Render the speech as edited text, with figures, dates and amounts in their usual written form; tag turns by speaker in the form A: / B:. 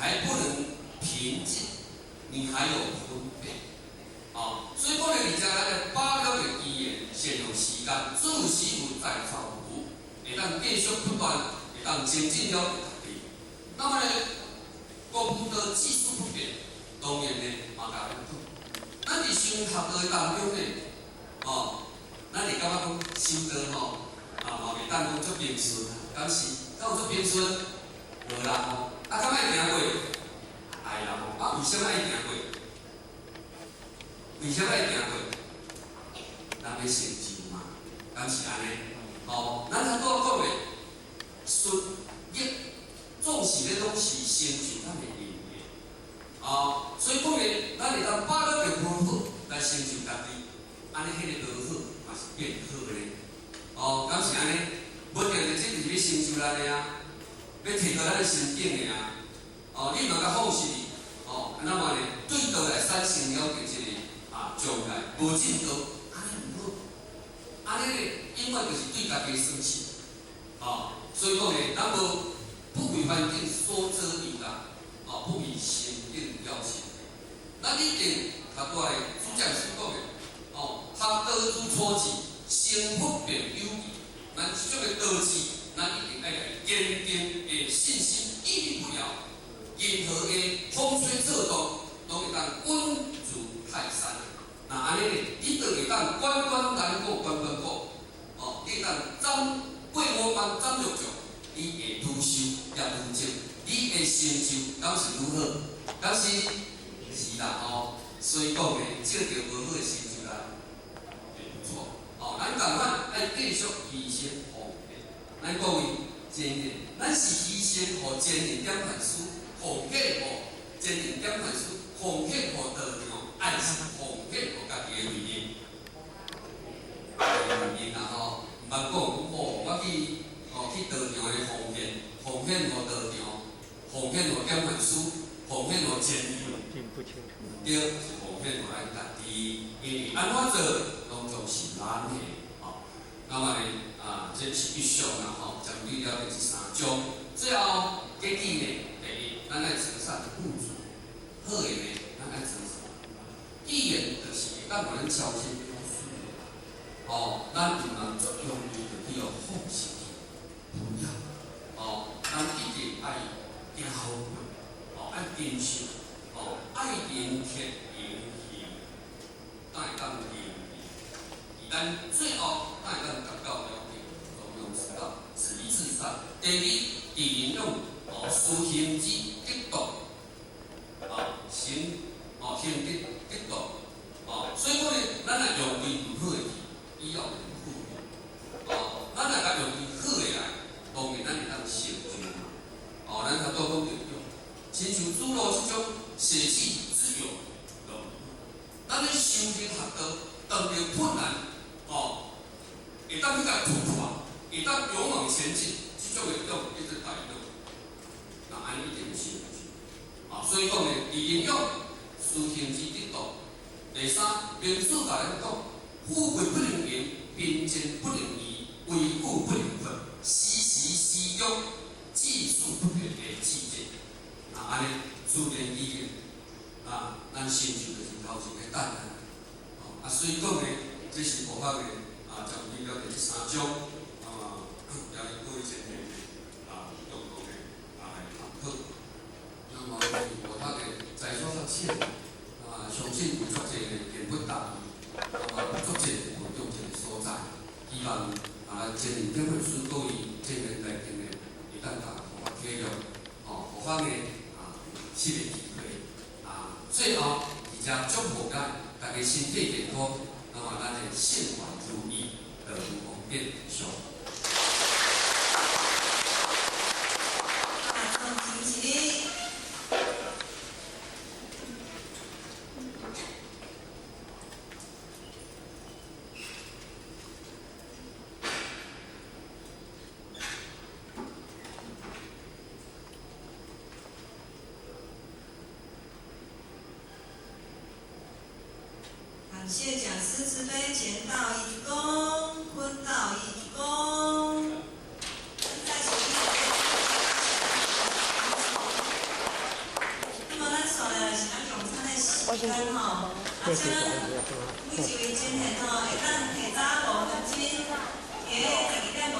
A: 還不能平靜，你還有分別，哦，所以講咧，佇遮咱咧把握著機緣，善用時間，做師傅在造福，會當繼續不斷，會當精進了家己。那麼咧，功德技術不變，當然呢，嘛共咱講，咱佇修學道的當中呢，哦，咱會感覺講修道吼，啊嘛袂當講足平順，敢是？敢有足平順？無啦吼，啊，敢愛行過？愛啦吼，啊，為啥物愛行過？為啥物愛行過？咱欲成就嘛，敢是按呢？吼，咱頭拄仔講的順逆，總是咧攏是成就咱的因緣。哦，所以講咧，咱會當把握著無好來成就家己，按呢彼个無好嘛是變好咧。哦，敢是按呢？無定著這就是欲成就咱的啊，欲提高咱的心境的啊。哦，你嘛共放肆去，哦，那麼呢，對倒來產生了這個啊障礙，無進度，按呢毋好。按呢咧，永遠就是對家己生氣。哦，所以講呢，咱無不為環境所左右啦，哦，不為心境表現。咱一定較大的主講師講的，哦，學道之初志，成佛便有餘。咱這種的道志，咱一定愛來堅定的信心，屹立不搖。任何的風吹草動，攏會當穩如泰山。那按呢，你就會當關關難過關關過，哦，你會當斬過五關斬六將，你會愈修也愈精，你的成就敢是愈好？敢是？是啦吼。所以講呢，借著無好的成就來，會不錯。哦，咱仝款愛繼續犧牲奉獻。咱各位真的，咱是犧牲予真言點傳師，奉獻予真言點傳師，奉獻予道場，還是奉獻予家己的為人？為人啊吼，毋通講哦，我去哦去道場咧奉獻，奉獻予道場，奉獻予點傳師，奉獻予真言。對，是奉獻予咱家己，因為按怎做，攏總是咱的吼。那麼呢，啊，這是以上啦吼，針對了這三章。最後結語呢，第一，咱愛擇善固執，好的呢，咱愛擇善。語言就是會當予咱超生這種事哦，咱毋通足容易就去予放棄去，不要。哦，咱一定愛行好過，哦，愛珍惜，哦，愛人客言行，才會當行義。咱最後才會當達到了解，中庸之道，止於至善。第二，佇營養哦，思行之得道，啊，行哦，行得得道，哦，所以講呢，咱若用對毋好的去，以後會富裕。哦，咱若共用對好的來，當然咱會當成就嘛。哦，咱頭拄講著用，親像主路這種捨棄之用，咱咧修行學道，當著困難，哦，會當去共突破，會當勇往前進，這種的勇叫做大勇。那按呢一定成就。啊，所以講呢，佇營養，思行之得道。第三，明主共咱講，富貴不能淫，貧賤不能移，危故不能困，時時時中，技術不變的境界。啊，按呢自然而然，啊，咱成就就是頭前咧等咱。哦，啊，所以講呢，這是佛法的啊，針對了這三章，啊，也是各位前輩啊，共同的啊來探討。那麼佛法的在所較淺，啊，相信有足濟的言不達意，啊，有足濟活動這個所在，希望啊，咱真言點傳師各位正緣來聽的，會當共佛法體諒，哦，佛法呢啊，七個機會，啊，最後佇遮祝福咱大家身體健康，那麼咱的幸福如意，樂如方便上。
B: 大眾請起立。感謝講師慈悲，前道一鞠躬，坤道一鞠躬。現在請間吼，啊，請咱每一位前賢吼，會當提早5分鐘，佇12點55